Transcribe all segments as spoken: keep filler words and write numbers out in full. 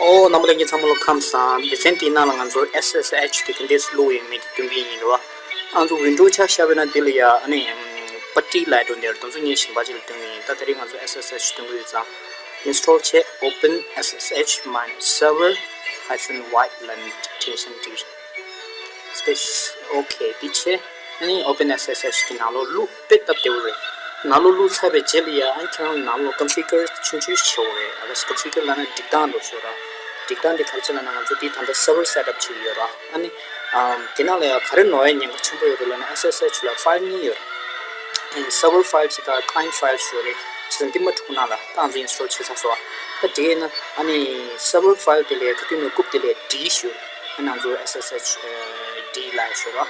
ཨོ། རྣམ་པ་ལྷན་རྒྱས་ཚང་མ་ལ་ཁམས་བཟང་། སྡེ་ཚན་དེའི་ནང་ལ་ང་ཚོ་ཨེས་ཨེས་ཨེཆ་དེ་ག་འདྲས་བླུགས་ཡོད་མེད་དེ་སྟོན་གྱི་ཡིན་རེད་བ། ང་ཚོ་ཝིན་ཌོ་ཆ་བཞག་པ་ཡིན་ན་དེ་ལ་ཡ་ཨ་ནི་པ་ཊི་ལབ་འགྲོ་འདི་རེད། དེ་ཚོ་ངས་གཞན་པ་ཅིག་ལ་སྟོན་གྱི་ཡིན། ད་དེ་རིང་ང་ཚོ་ཨེས་ཨེས་ཨེཆ་སྟོན་གྱི་ཡོད་ཙང་། install བྱས། open S S H my server hyphen white ལབ་ནས་ཊེན་ཤན་བྲིས། space okay དེ་བྱས། ཨ་ནི་open S S H གི་ནང་ལོགས་བླུགས། དཔེ་སྟབས་བདེ་པོ་རེད། ནང་ལོགས་བླུགས་ཚར་བའི་རྗེས་ལ་ཡ་ཨ་ནི་ཁྱེད་རང་ནང་ལོགས་ཀོན་ཕི་གར་ཆུང་ཆུང་བྱེད་དགོས་རེད། ཨ་ལས་ཀོན་ཕི་གར་ལབ་ན་སྒྲིག་སྟངས་འདྲ་ཞིག་ར། སྒྲིག་སྟངས་དེ་ག་རེ་བྱས་ལབ་ན་ང་ཚོ་དེ་ད་ལྟ་server setup བྱེད་ཀྱི་ཡོད་ར། ཨ་ནི་ཨམ་དེ་ནང་ལ་ཡ་ག་རེ་ནོར་ཡ་ཉེན་ཁ་ཆེན་པོ་ཡོད་རེད་ལབ་ན་S S H ལ་ཕའིལ་གཉིས་ཡོད་ར། server file ཞིག་དང་client file ཞིག་ཡོད་རེད། བྱས་ཙང་འདི་མ་འཁྲུག་ན་ལ་ད་ང་ཚོ་install བྱས་ཚར་སོང་། ད་དེ་ཡིན་ན་ཨ་ནི་server file དེ་ལ་ག་དུས་ནས་རྐུབ་དེ་ལ་D ཞིག་ཡོད་རེད། ཨ་ནི་ང་ཚོ S S H D ལབ་ཞིག་ཡོད་ར།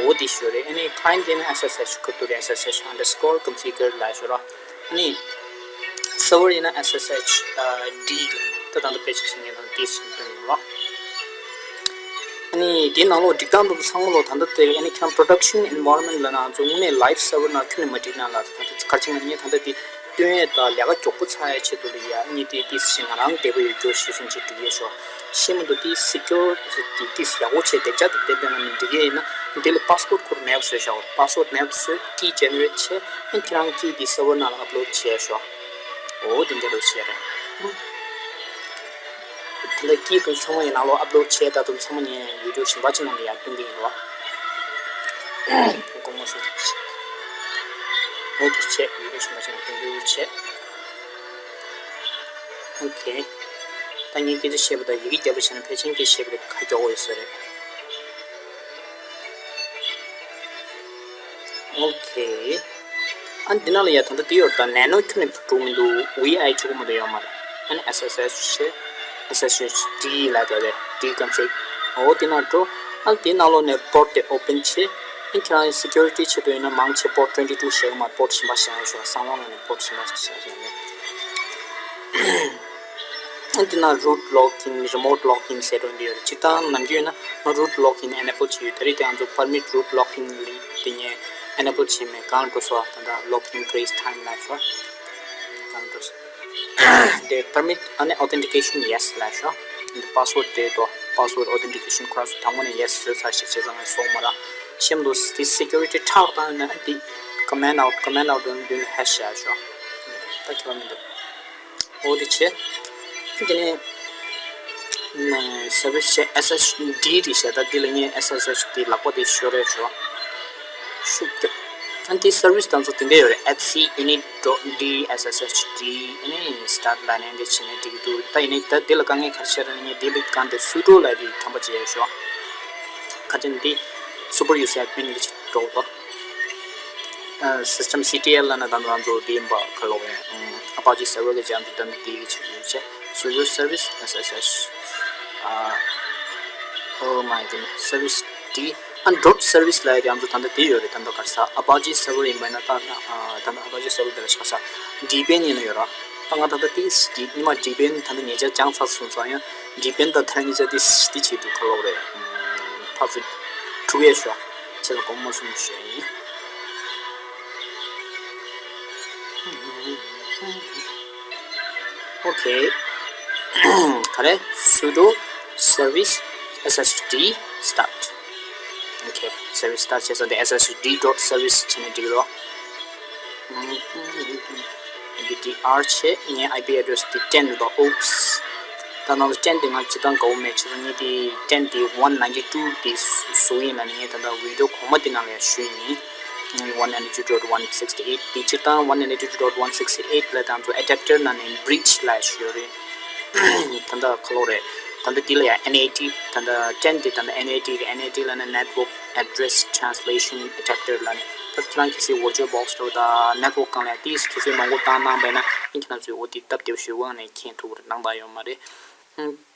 འོ་དེ་ཞིག་ཡོད་རེད། ཨ་ནི་client དེ་ཡིན་ན S S H ག་དུས་རེད། S S H underscore configure ལབ་ཞིག་ཡོད་ར། ཨ་ནི་server ཡིན་ན S S H D ལབ། ད་ད་ལྟ་དཔེ་ཆ་ཞིག་ངས་ད་ལྟ་དེ་ཞིག་སྟོན་ཡོད་ར། ཨ་ནི་དེའི་ནང་ལོགས་སྒྲིག་སྟངས་འདུག་ཚང་མ་ལོ་ད་ལྟ་དེ་ཨ་ནི་ཁྱེད་རང་production environment ལབ་ན་ང་ཚོ་དངོས་གནས་live server ནང་ཁྱོན་ནས་མ་སྒྲིག་ན་ལ་ད་ལྟ་ག་རེ་བྱས་ན་ངས་ད་ལྟ་དེ་སྟོན་ཡས་དང་ལས་ཀ་མགྱོགས་པོ་ཚར་ཡས་ཆེད་དུ་ལ་ཡ་ཨ་ནི་དེ་ཏིས་ཞིག་ང་རང་བདེ་པོ་ཡོད་རྒྱུ་ཞུས་སོང་ཅིག་སྒྲིག་ཡས་ཤོག་ཤེས་མི་འདུག་དེ་secure དེ་ཏིས་ཡག་པོ་བྱས་བདེ་འཇགས་དང་ལྡན་པའི་ངང་ནས་སྒྲིག་ཡས་ཡིན་ན་དེ་ལ་password ཁོ་རང་མེད་པ་བཟོས་ཤོག password མེད་པ་བཟོས། key generate བྱས། ཨ་ནི་ཁྱེད་རང་གིས་དེ་server ནང་ལ་upload བྱས་ཤོག་འོ་དེ་འདྲ་རུ་བྱས་རེད། དེ་འདྲ་སྐྱིད་དུ་ཚང་མ་ཡིན་ནང་ལོགས་ཨབ་ལོཌ་བྱས། ད་དུང་ཚང་མ་ངས་བི་ཌིའོ་གཞན་པ་ཅིག་ནང་ལ་ཡར་སྟོན་གྱི་ཡིན་ལོ། དགོངས་པ་སོང་། ཨོ་ཁེ་བྱས། བི་ཌིའོ་གཞན་པ་ཅིག་ནང་སྟོན་རྒྱུ་བྱས། ཨོ་ཁེ། ད་ངས་སྐད་ཆ་བཤད་པ་དང་ཡི་གེ་རྒྱབ་པ་བྱས་ན་ཕལ་ཆེར་སྐད་བཤད་པ་དེ་ཁ་མགྱོགས་པོ་ཡོད་ས་རེད། ཨོ་ཁེ། ཨ་འདི་ནང་ལ་ཡ་ད་ལྟ་འདི་ཡོད་ད། ནེ་ནོ་ཁྱོན་ནས་འགྲོ་མི་འདུག་ཝི་ཨའི་གཅིག་པོ་མ་གཏོགས་ཡོད་མ་རེད། ཨ་ནི་S S H བྱས། S S H D ལབ་ཡོད་རེད། D config འོ་འདི་ནང་འགྲོ། ཨ་འདི་ནང་ལོགས་ནས་པོར་ཊི་དེ་ཨོ་པན་བྱས། ཨ་ཁྱེད་རང་security ཆེད་དུ་ཡིན་ན་མང་ཆེ་པོར་ཊི་twenty two བྱེད་གི་མ་རེད། པོར་ཊི་གཞན་པ་བྱེད་ཡ་ཤོག་གསང་བ་ངོས་ནས་པོར་ཊི་གཞན་པ་བྱེད་ཡ་ཤོག་ཨ་འདི་ན་root login, remote login ཟེར་འགྲོ་འདི་ཡོད་རེད། སྤྱིར་བཏང་ནམ་རྒྱུན་ཡིན་ན་ང་root login enable བྱས་ཡོད། ད་རེས་དེ་ང་ཚོ་permit root login ལི་དེ་ངས་enable བྱས་མེད། གང་འགྲོ་སོ། ད་ལྟ་login grace time ལབ་ཤོག་གང་འགྲོ་སོ། དེ་permit ཨ་ནི་authentication yes ལབ་ཤོག་འདི་password དེ་དོ། password authentication cross དང་པོ་ནས་yes བཟོས་ཚར་ཞིག་བྱས་ཙང་ངས་སོང་མ་ར། ཤེས་མི་འདུག་དེ་security ཐག་བཏང་ན་འདི་command out, command out འདི་འདུག་ནས་hash བྱས་ཤོག་ད་ཁྱོད་མི་འདུག་འོ་དེ་བྱས། དེ་ནས་service བྱས། S S D དེ་བྱས། ད་འདི་ལ་ངས S S H དེ་ལག་པ་དེ་ཤོར་རེད་ཤོག་ཤུགས་རྒྱབ། ཨ་འདི་service དང་ཚོ་དེ་འདྲ་ཡོད་རེད། H C init dot D S S H D ཨ་ནི་start ལབ་ནས་འདི་བྱས་ནས་འགྲིག་གི་འདུག་ད་ཡིན་ནའི་ད་འདི་ལ་དཀའ་ངལ་ག་རེ་བྱས་རེད་ན། ངས་འདི་ལ་གང་དེ་sudo ལབ་དེ་ཐམ་པ་བྱས་ཤོག་ཁ་ཅན་འདི་super user admin གི་ཅིག་འགྲོ་གི་འདུག system C T L ལབ་ན་ད་ང་ཚོ་འདི་ཡིན་པ་ག་ལོག་ཡིན། Apache server གི་ཅང་འདི་ད་འདི་གི་ཅིག་ཡོད་ཅེ། So your service S S H ཨ། Oh my goodness, service D and dot service ལབ་ཡ་དེ་ང་ཚོ་ད་ལྟ་དེ་ཡོད་རེད། ད་ལྟ་ག་རེ་ཟ། Apache server ཡིན་པ་ཡིན་ན་ད་ད་ལྟ་Apache server དེ་ལ་ཆ་ས་Debian ཡིན་ན་ཡོད་ར། ད་ང་ད་ལྟ་དེ་ཉི་མ་Debian ད་ལྟ་ཉེ་ཆར་སྦྱངས་ཚར་སོང་ཙང་ཡང་Debian ད་ད་ཉེ་ཆར་དེ་དེ་བྱེད་དུས་ག་ལོག་རེད། ཕ་ཚོ་འཁྲུག་ཡས་ཤོག་ཁྱེད་ལ་དགོངས་པ་མ་ཚོམ་ཞུ་ཡ་ཡིན། Okay ག་རེ། sudo service S S D start. Okay service start བྱས་ཙང་དེ S S D dot service བྱས་ནས་འགྲིག་རོ། D R བྱས། ངའི་I P address དེ་ten རེད་པ། Oops ད་ནང་ལ་ten དེ་ང་སྤྱིར་བཏང་དགའ་པོ་མེད། བྱས་ཙང་ངས་དེ་ten དེ་one ninety two དེ་བཟོ་ཡིན་ལབ་ནས་ངས་ད་ལྟ་video གོང་མ་དེ་ནང་ལ་ཡང་ཞུས་ཡིན། one ninety two dot one sixty eight དེ་སྤྱིར་བཏང་one ninety two dot one sixty eight ལ་ད་ང་ཚོ་adapter ནང་ནས་bridge ལབ་ཞུ་ཡོད་རེད། ད་ལྟ་ག་ལོག་རེད། ད་ལྟ་འདི་ལ་ཡང་N A T ད་ལྟ་ten དེ་ད་ལྟ་N A T རེད། N A T ལབ་ན་network address translation adapter ལབ་ནས། ད་ཁྱེད་རང་གལ་སྲིད་virtual box དང་network སྒང་ལ་ཡང་དེ་གལ་སྲིད་མང་པོ་བཏང་གནང་པས་ན་ཨ་ཁྱེད་རང་ཚོས་འོ་དེ་སྟབས་བདེ་པོ་ཞིག་དབང་ནས་མཁྱེན་ཐུབ་ཀྱི་རེད། གནང་དག་ཡོད་མ་རེད།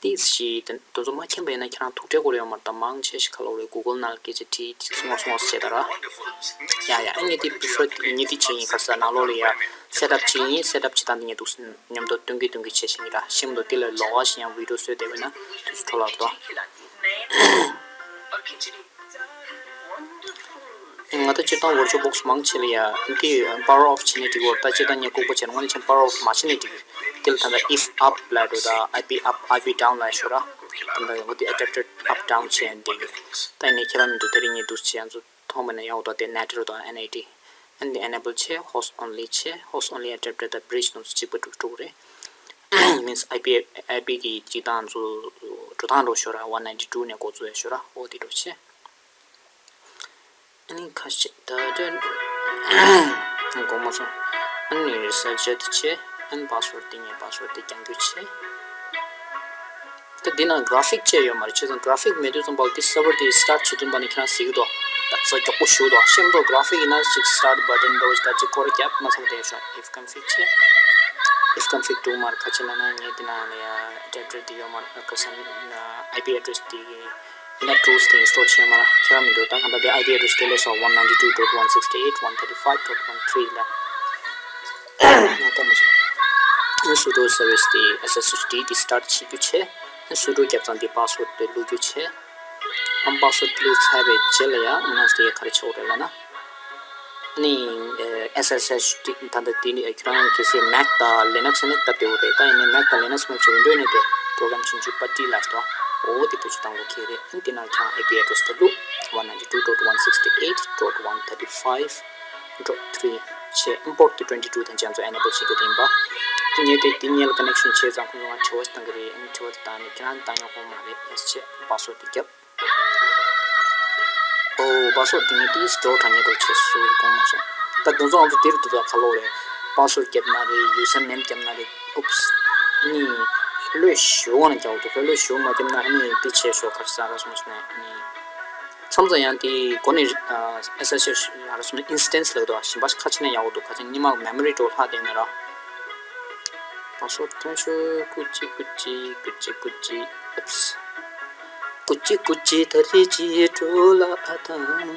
ཏིས་ཞིག་དེ་དེ་ཚོ་མ་མཁྱེན་པ་ཡིན་ན་ཁྱེད་རང་ཐུགས་ཁྲལ་དགོས་རེད་ཡོད་མ་རེད། ད་མང་ཆེ་ཞིག་ག་ལོག་རེད། Google ནང་ལ་སྐད་ཆ་དྲིས་དྲིས་སོང་ང་སོང་ང་བྱས་ད་ར། ཡ་ཡ་ཨ་ངས་དེ་prefer ངས་དེ་བྱས་ཡིན། ག་རེ་ཟ་ནང་ལོགས་ལ་ཡ་set up བྱས་ཡིན། set up བྱེད་སྟངས་དེ་ངས་འདུག་མཉམ་དུ་སྟོན་གི་སྟོན་གི་བྱས་བྱས་ཡིན་ར། ཤེས་མི་འདུག་དེ་ལ་ལོགས་ཀ་ཞིག་ཡང་video བཟོས་བསྡད་པ་ཡིན་ན་དུས་ཚོད་འཕྲོ་བརླག་འགྲོ། ང་ད་སྤྱིར་བཏང་virtual box མང་ཆེ་ལ་ཡ་འདི་power off བྱས་ནས་འགྲིག་གི་ཡོད་རེད། ད་སྤྱིར་བཏང་ངས་ལྐུགས་པ་བྱས་ན་དངོས་གནས་བྱས་ན་power off མ་བྱས་ནས་འགྲིག་གི་ཡོད། དེ་ལ་ད་ལྟ་if up ལབ་འགྲོ་ད་ip up ip down ལབ་ཤོར་ར། ད་ལྟ་འོ་དེ་adapter up down བྱས་ཡོང་དེ་ཡོད། ད་ཡིན་ནའི་ཁྱེད་རང་མི་འདུག་དེ་རིང་ངས་འདུག་བྱས་ཡང་ཚོ་མཐོང་བ་ན་ཡག་པོ་འདུག་དེ་natter དང་nat ཨ་ནི་དེ་enable བྱས་host only བྱས་host only adapter དང་bridge དང་གཅིག་པ་འགྲོ་འགྲོ་གི་རེད། means ip ip གི་སྤྱི་བཏང་ཚོ་འགྲོ་སྟངས་འགྲོ་ཤོར་ར་one ninety two ནས་འགོ་བཙུགས་ཡ་ཤོར་ར་འོ་དེ་འགྲོ་བྱས། ཨ་ནི་ཁ་ཤས་ད་དེ་དགོངས་མ་སོང་། ཨ་ནི་reset བྱས་ཨ་ནི་password དེ་ངའི་password དེ་རྒྱག་རྒྱུ་བྱས། ད་འདི་ན་graphic བཅས་ཡོད་མ་རེད། བྱས་ཙང་graphic མེད་དུས་ཙམ་པ་ལ་འདི་server དེ་start བྱེད་དུས་པ་ནས་ཁྱེད་རང་གཟིགས་འདུག་ད་ཚ་མགྱོགས་པོ་ཞུ་འདུག་ཤེས་མི་འདུག graphic ཡིན་ན་ཅིག་start button འདྲ་བོ་ཞིག་ད་ཅིག་སྐོར་རྒྱབ་མ་ཚར་བ་དེ་ཡོད་ཤག if config བྱས། if config འགྲུབ་མ་རེད། ཁ་ཆེ་ན་ན་ངས་འདི་ན་ལ་ཡ་adapter དེ་ཡོད་མ་རེད། ཁ་སང་ip address དེ་གི་NetTools དེ་install བྱས་མ་ར་ཁྱེད་རང་མི་འདུག་ད་གང་ལྟར་དེ་ip address དེ་ལས་སོ་one ninety two dot one sixty eight one thirty five dot one three ལ་ཨ་sudo service དེ་ssh དེ་start བྱེད་རྒྱུ་བྱས། ཨ་sudo རྒྱབ་ཙང་དེ་password དེ་བླུག་རྒྱུ་བྱས། ཨ་password བླུག་ཚར་བའི་རྗེས་ལ་ཡང་ཨ་ནི་དེ་ག་རེ་བྱེད་དགོས་རེད་ལབ་ན། ཨ་ནི་ssh དེ་ད་ལྟ་དེ་ནི་ཁྱེད་རང་གལ་སྲིད་Mac དང་Linux ནི་སྟབས་བདེ་བོ་རེད། ད་ཡིན་ནའི་Mac དང་Linux མེད་ཚོ་Windows ནི་དེ་program ཆུང་ཆུང་པ་ཏི་ལ་སྟོ་འོ་དེ་བེད་སྤྱོད་གཏང་དགོས་ཀྱི་རེད། ཨ་ནི་དེ་ནང་ཁྱེད་རང་ip address དེ་བླུག one ninety two dot one sixty eight dot one thirty five dot three བྱས། import གི twenty two དང་ཅན་ཚོ་enable བྱེད་རྒྱུ་དེ་ཡིན་པ། ཨ་ནི་དེ་དེ་གཉིས་ལ་connection བྱས་ཙང་ཁོང་ཚོ་ང་དྲི་བ་བཏང་གི་རེད། ཨ་ནི་དྲི་བ་དེ་བཏང་ནས་ཁྱེད་རང་བཏང་ཡག་པོ་མ་རེད། ཨེ་བྱས་password དེ་རྒྱབ། ཨོ་password དེ་ངས་ཏིས་འགྲོ་དྲ་ཉེ་འགྲོ་བྱེད་སྲོལ་གོང་མ་སོང་། ད་དེ་ཚོ་ང་ཚོ་དེ་རུ་དུ་ད་ཁ་ལོ་རེད། password རྒྱབ་ན་རེད། username རྒྱབ་ན་རེད། oops ཨ་ནི་ལྷོད་ལྷོད་ཞུ་བ་ན་རྒྱག་འདུག་ལྷོད་ལྷོད་ཞུ་མ་རྒྱབ་ན་ཨ་ནི་འདི་བྱས་ཤོག་ག་རེ་ཟ་ར་སོང་ཟེར་ན་ཨ་ནི། མཚམས་མཚམས་ཡང་དེ་འགོ་ནས་ཨ་ཨེ་སེ་ཨེ་སི་ཨེ་སི་ཡང་ར་སོང་ན་instance ལབ་འདུག་གཞན་པ་ཁ་ཕྱེ་ན་ཡག་པོ་འདུག་ཁ་ཕྱེ་ཉི་མ་memory འགྲོ་ལྷག་བསྡད་ན་ར། Password ཐོན་ཤོག་ཀུ་ཅི་ཀུ་ཅི་ཀུ་ཅི་ཀུ་ཅི། oops ཀུ་ཅི་ཀུ་ཅི་ད་རེ་ཅི་འགྲོ་ལ་ཨ་ཐང་།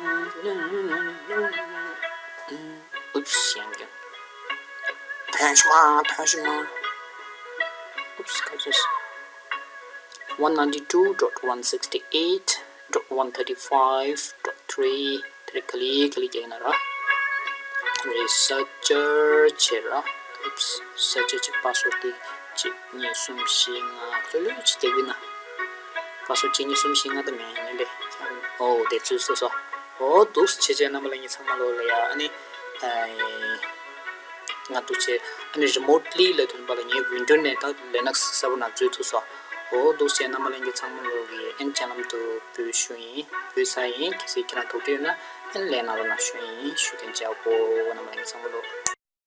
oops ཞེན་གྱི། ཐོན་ཤོག་མ་ཐོན་ཤོག་མ། oops ཁ་ཅིག one ninety two dot one sixty eight dot one thirty five dot three དེ་རིང་ག་ལེ་ག་ལེ་རྒྱག་ཡིན་ན་ར། རེད་searcher བྱེད་ར། oops searcher གཅིག password དེ་གཅིག་གཉིས་གསུམ་བཞི་ལྔ་ལྷོད་ལྷོད་ཅིག་རྒྱག་གི་ཡིན་ན། password གཅིག་གཉིས་གསུམ་བཞི་ལྔ་དེ་མེད་ཡིན་ནི་ལེ། ཨོ་དེ་ཚོས་སོ་སོ། ཨོ་འདུག་བྱེད་བྱེད་རྣམ་པ་ལྷན་རྒྱས་ཚང་མ་ལོ་ལ་ཡ་ཨ་ནི། ང་འདུག་བྱས་ཨ་ནི་remotely ལ་ཐོན་པ་ལ་ངའི་Windows ནས་ད་Linux server ནང་འཛུལ་ཐུབ་སོང་། ཨོ་འདུག་བྱས་རྣམ་པ་ལྷན་རྒྱས་ཚང་མ་ལོ་གི་ཨན་channel དུ་འབུལ་ཞུ་ཡིན། འབུལ་ཚར་ཡིན། གལ་སྲིད་ཁྱེད་རང་དོགས་འདྲི་ཡོད་ན་ཨན་ལན་ནང་ལ་ན་ཞུ་ཡིན། ཞུ་མཁན་བྱ་བོ་རྣམ་པ་ལྷན་རྒྱས་ཚང་མ་ལོ།